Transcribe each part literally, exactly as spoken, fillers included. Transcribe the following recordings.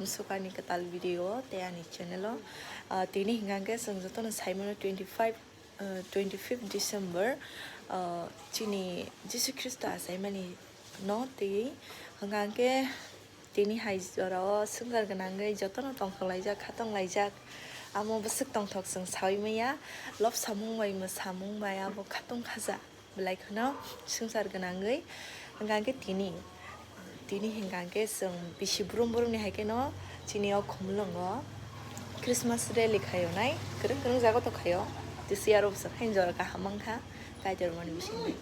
Sukani kwtal video tei ani channel o. Ah, tini hingkha khe chwng jotono saimano twenty five, ah, twenty fifth December, ah, chini Jisu Khristo achaimani no twi hingkha khe tini hai jora o swngchar gwnangwi jotono tongthok laijak, khatong laijak. Amo bwswk tongthok chwng saui manya, lobsamung bai mwsamung bai abo khatong khaja. Belai kheno swngchar gwnangwi hingkha khe tini, tini hingkha khe chwng bisi brum brumni hai kheno chini o Khumulwngo Christmas rally khaio nai, kwrwng kwrwng jaga to khaio. Tisi aro bwswk haino jora kaham mankha Kaitor mani bisingtwi.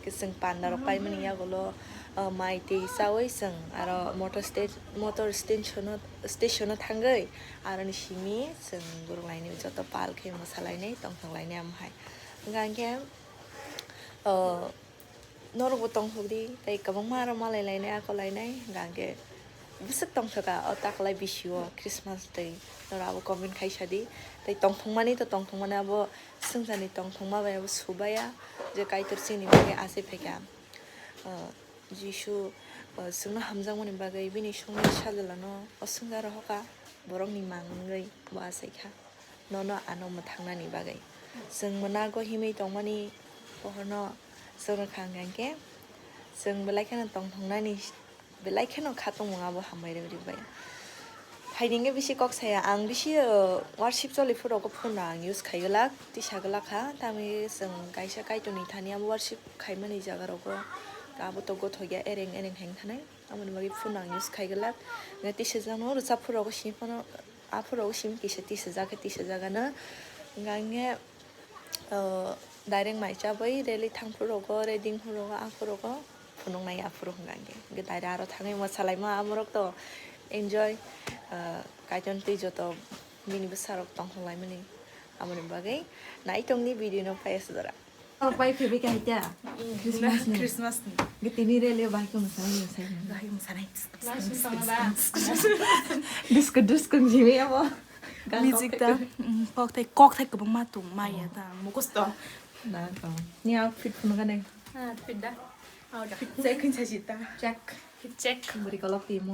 Khe chwng panda rok paimani yagulo, ah, mai twi chaui chwng aro motor sta-, motor station o, station o thangwi aroni simi chwng borok lainwi joto pal khe mwsa lainai tongthok lainai amo hai. Hingkha khe, o, norokbo tongthok di, tei kwbangma aro malai lainai, ako lainai, hingkha khe bwswk tongthok kha, o taklai bisio Christmas twi, norok abo comment khai sa di. Tei tongthokmani to tongthokmani abo swngcharni tongthokma bai abo subaya, je Kaitor chini bagwi achai phaikha. O, Jisu, o, chwngno hamjakmani bagwi bini songni sajalano o swngcharo hoka, borokni mang wngwi bo achaikha. Nono ano mwthangnani bagwi. Chwng mwnago himwi tongmani pohorno chwngno kha hwnkha khe chwng belai kheno tongthoknani, belai kheno khatungmung abo hambai rwrwi bai. Phaidi hwnkhe bisi kok saya, ang bisi, uh, worship choli phuru phone no ang use khai glak, tisa glak kha, tamni chwng kaisa Kaitorni thani abo worship khaimani jaga rogo abo to gothok ya, ereng ereng heng thanai. Aboni bagwi phone ang use khai glak. Nge tisa jakno rwchap phuru rogo simi phano, a phuru rogo simi kisa tisa jak khe tisa jak ano. Hwnkha hwnkhe, o, direct mai chabwi rally thang phuru rogo, reading phuru rogo, a phuru rogo phunuknai a phuru hwnkha hwnkhe. Hwnkhe direct aro thangwi mwsalaima amorok to enjoy, o, Kaitor twi joto bini bwsarok tongthok laimani. Aboni bagwi naitongni video no paiya sudara. Oh, pai phebe kaita. Christmas ni. Christmas ni. Ge tini rally bai ko masai masai. Bai masai. Disco disco jimi abo. Music ta, mm, kok thai, kok thai kwbangma tong maya ta, mukosto. Na ko. Ni outfit phunu ka nai. Ah, outfit da. Outfit check khin sa sita. Check. Check. Buri kolok timo.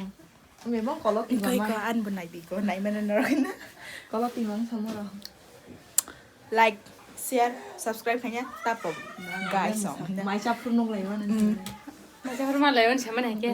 Memang kolok timo. Koi ko an bo nai bi ko, nai mana norok na. Kolok timo ang samoro. Like, share, subscribe khaina tapo. Guys, mai chap phuru nuk lai mana. Mai chap phuru ma lai mana sama nai ke.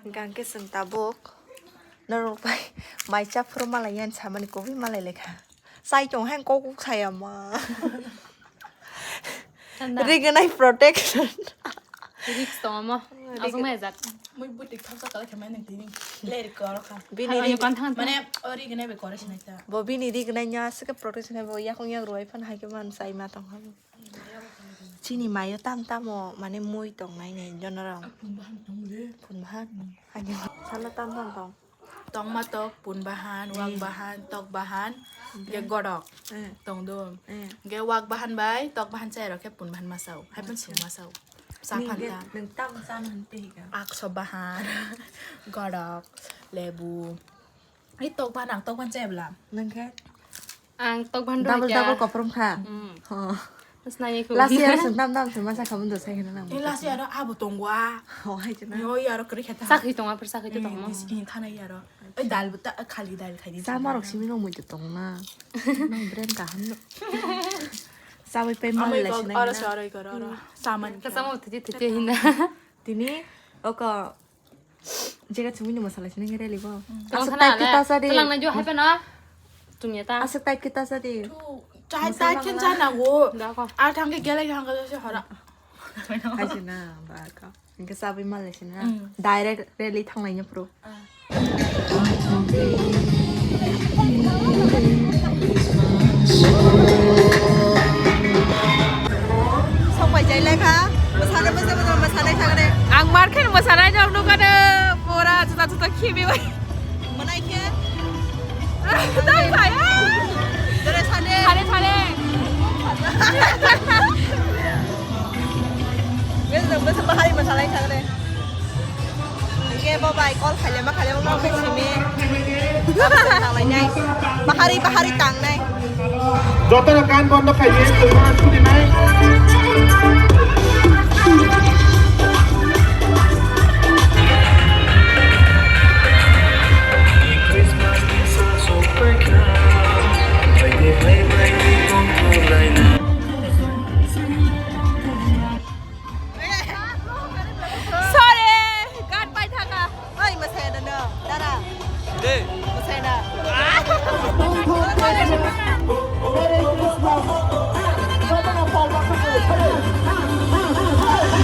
Hingkha hwnkhe chwng tabuk norok bai mai chap phuru malai yan samani kubui malai lekha. Chai tong hai kok kok saya ma. Thanda. Rignai protection. Risk tong mo. Rig- Aswk mai jak. Mui butik thok thok kala khamai nang tini. Leri koro kha. Bini rig- Mane ori gnai be kore sinai ta. Bo bini rignai nya aswk protection bo yakung yak roi phan hai ke man chai ma tong ha. Chini mayo tam tamo mane mui tongnai ni jonorok. Phun bahan tong le. Phun bahan. Ani salo tam tam tong. Tongma tok, phun bahan, wak bahan, tok bahan, ge godok. Eh. Tong do. Eh. Ge wak bahan bai tok bahan chai rok khe phun bahan masao. Hai phun sung masao. Sa phan ta. Nung tam chan han te ka. Akso bahan, godok, lebu. Ai tok bahan ang tok bahan chai bla. Nung khe? Ang tok ban double, double koprom kha. Hmm. Ho. Snai ko. Last year sung tam tam sung masa khamun do sai khana nang. Last year abo tongwa. Ho hai chana. Yo yaro kri khata. Sakhi tonga per sakhi to tongma. Skin thana yaro. Oi dal buta khali dal khai di. Sama rok simi rok mui to tongna. Nang brand kaham no. Sabai pai mal lai sinai. Oro soro oro oro. Saman. Ka sama thiti thiti hina. Tini oko Jega chumui ni masala sini ngere libo. Tong aswk sana type le. Kita sa di. Tulang na jo hai pa na. Tumya ta. Aswk type kita sa di. Chai chai chen chai na go. Da ko. A thang ke gele thang ke se hora. Hai se na ba ka. Hingke sabwi malai sina. Mm. Direct rally thanglaina phuru. Ah. Sokpai jai lekha, mwsana, mwsana, mwsana, mwsana thangre. Ang mar khe mwsana jok nukha de, pura juta juta khibi bai. Manai khe? Tang saya. Dere sane. Sane, sane. Bes dong, bes bahari masalai thangre. Oke, bye bye. Call khaile ma khaile ma khaile simi. Tang lainai. Bahari, bahari tangnai. Jotono kan bondo khaidi, tongma sudi nai. Sorry, kat pai thaka. Oi, masai da no, dara. Hey. Masai da.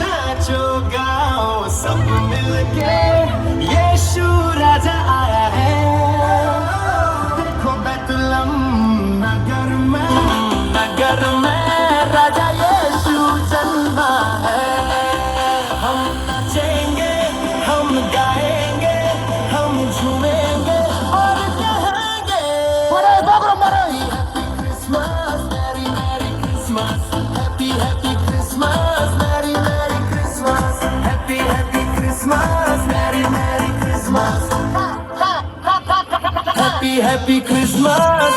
नाचो गाओ सब मिलके, यीशु राजा आया है। देखो बैतलहम नगर में, नगर में राजा यीशु जन्मा है। हम नाचेंगे, हम गाएंगे, हम झूमेंगे और कहेंगे, Christmas, Merry Merry Christmas, Happy Happy Christmas, Merry Merry Christmas, Happy Happy Christmas, Merry Merry Christmas. Happy, happy Christmas.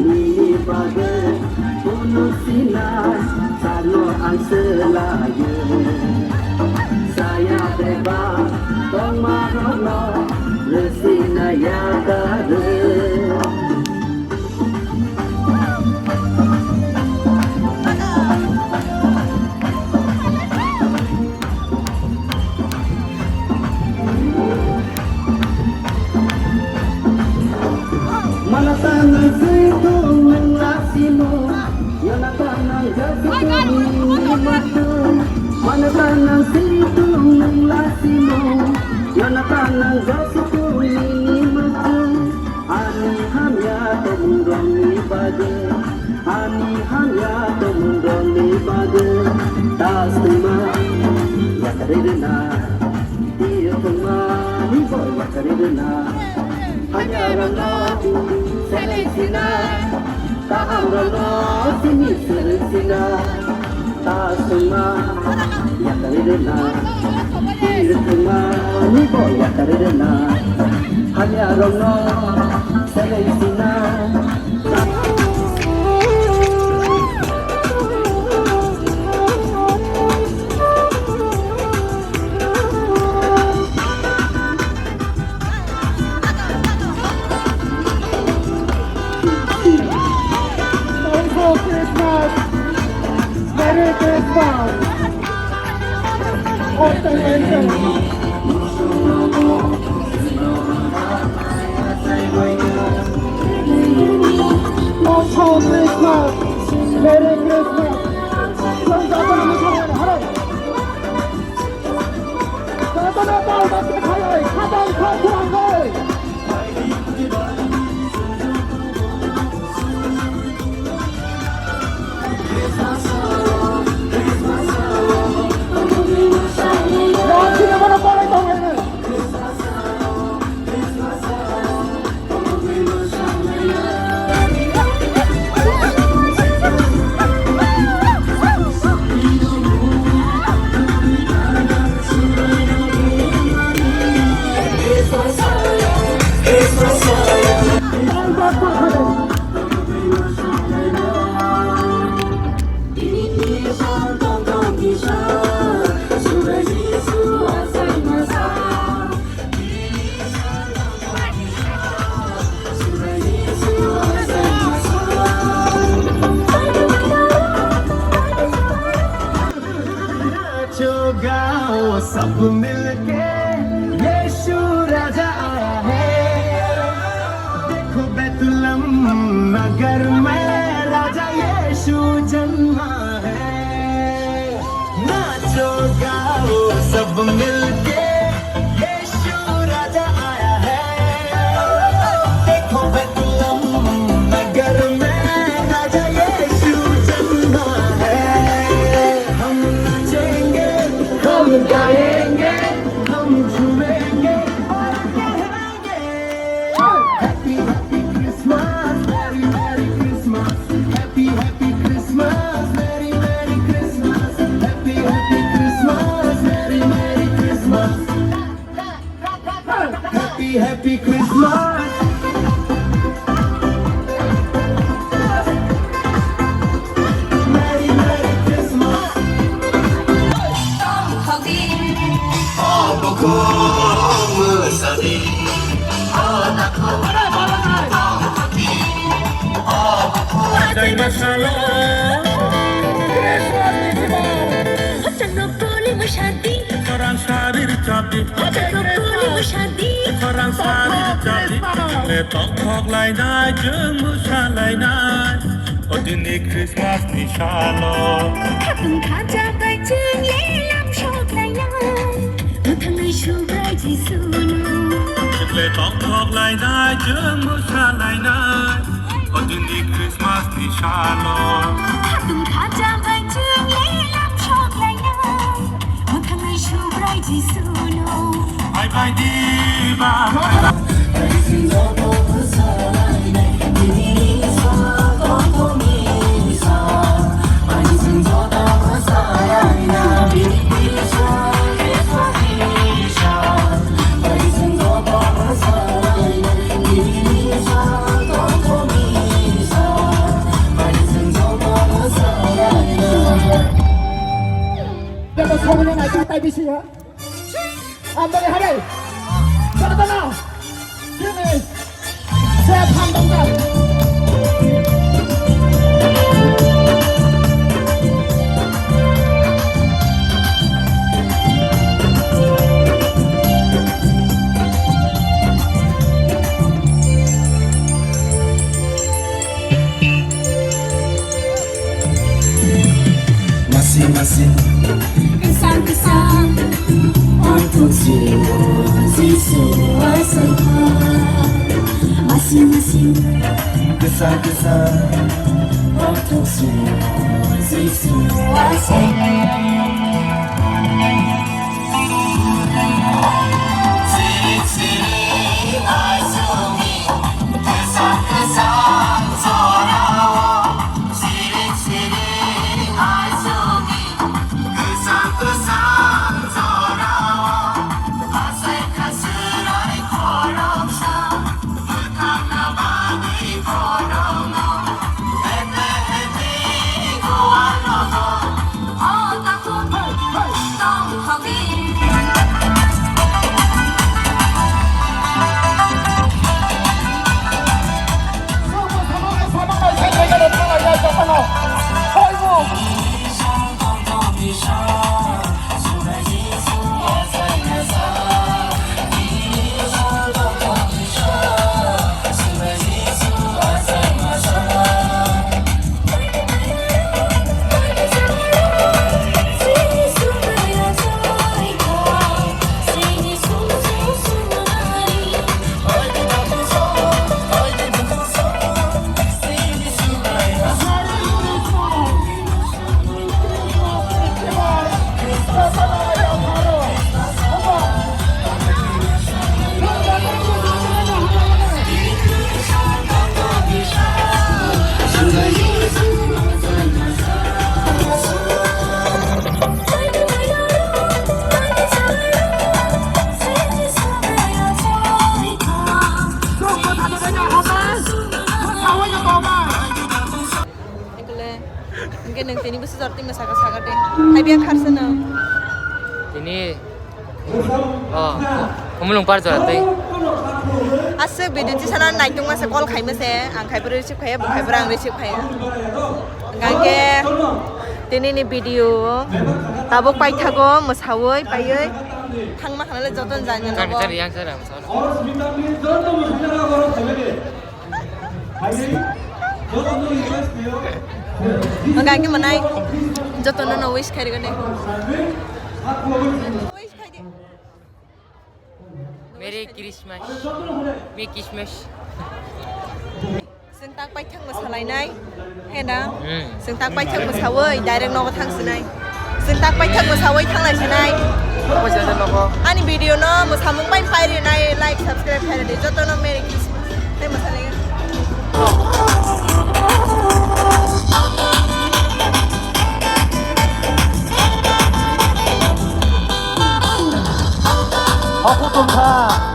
Nini bagwi hwnwi sinai, sakno ang swlaio. Saya bebak tongmarokno rwsina yakarwi. Mano tanang swi tong nwng lasimo, yana tanang jasi tong nini mwtwng. Mano tanang swi tong nwng lasimo, yana tanang jasi tong nini mwtwng. Ani hamya tongmungrokni bagwi, ani hamya tongmungrokni bagwi, taswkma yakarwi rwna, tiyokma ni bo yakarwi rwna. Hamyarokno seleng sina, kahamrokno simi seleng sina. Taswkma yakarwi rwna, tiyokma ni bo yakarwi rwna. Hamyarokno seleng sina. Merry Christmas! Merry Christmas! Merry Christmas! घर में राजा यीशु जन्मा है। नाचो गाओ सब मिलके, यीशु राजा आया है। देखो बेतलेहम नगर में राजा यीशु जन्मा है। हम नाचेंगे, हम गाएंगे, हम झूमेंगे और कहलाएंगे। Happy, happy Christmas, Merry, Merry Christmas. Happy, happy Christmas, Merry, Merry Christmas. Happy, happy Christmas, Merry, Merry Christmas. Happy, happy Christmas. Merry, Merry Christmas. Christmas ni sebang. Hotang no poli mo shadi. Korang sarir chapdi. Hotang no poli mo shadi. Korang sarir chapdi. Le tongthok lainai, jeng musa lainai. O dini Christmas ni salo. Khatung khacha bai jeng le lam sok lainai. Mwthangwi Subrai Jisuno. Chwple tongthok lainai, chwng mwsa lainai. O dini Christmas ni salo. Khatung khacha bai chwng le lam sok lainai. Mwthangwi Subrai Jisuno. Bye bye di ba. Tei bo samani nai kha tai bisi ya. Ang bari harai. Kono kono. Sini. Saya phan dong ka. Masi masi. Kisa kisa. Orthok sio Jisu asaikha. Masi masi. Kisa kisa. Orthok sio Jisu asaikha. Ekle, hingke nang tini bwsajor twi mwsaka saka de. Hai biya kharsa nang. Tini, oh, Khumulwng par jora twi. Aswk video tisana naitung masa call khai mase, ang khai bwrwi receive khaiya, bo khai bwrwi ang receive khaiya. Hingke tini ni video tabuk paithago mwsawi paiwi thangma khanale joton jani. Chari, chari, yang chari, ang sana. Oro smitani joto mwsajak borok khaimani. Haini, Oke, oke, manai. Jotono no wish khairigani. Wish khaidi. Merry Christmas. Merry Christmas. Sing tak paithak masalainai. Hena. Hmm. Sing tak paithak masawi direct nogo thangsinai. Sing tak paithak masawi thanglaisinai. Ani video no masamung pai pairinai, like, subscribe khairidi. Jotono Merry Christmas. Tei masalai. Aku tungkha.